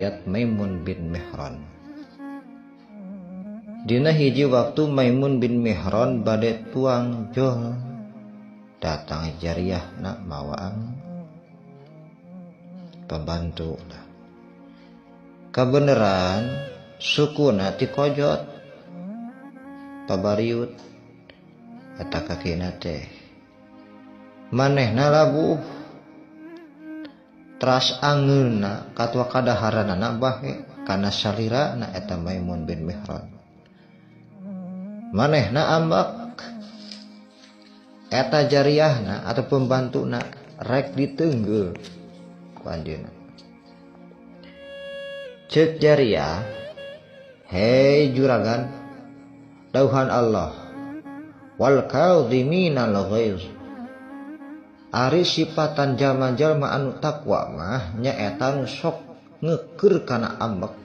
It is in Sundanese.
Riwayat Maimun bin Mihran. Dina hiji waktu Maimun bin Mihran bade tuang jol, datang jariahna mawaan pembantu lah. Kabeneran sukuna ti kojot pabariut eta kakina teh manehna labuh teras angeuna katua kadaharanana bahe kana salirana eta Maimun bin Mihran. Manehna ambak eta jariahna atau pembantuna rek ditenggel ku anjeunna. Ceuk jariah, hei juragan, dauhan Allah wal kadhiminal ghaiz. Ari sifatan jalma-jalma anu takwa mah nyaeta nu sok ngeukeur kana ambek.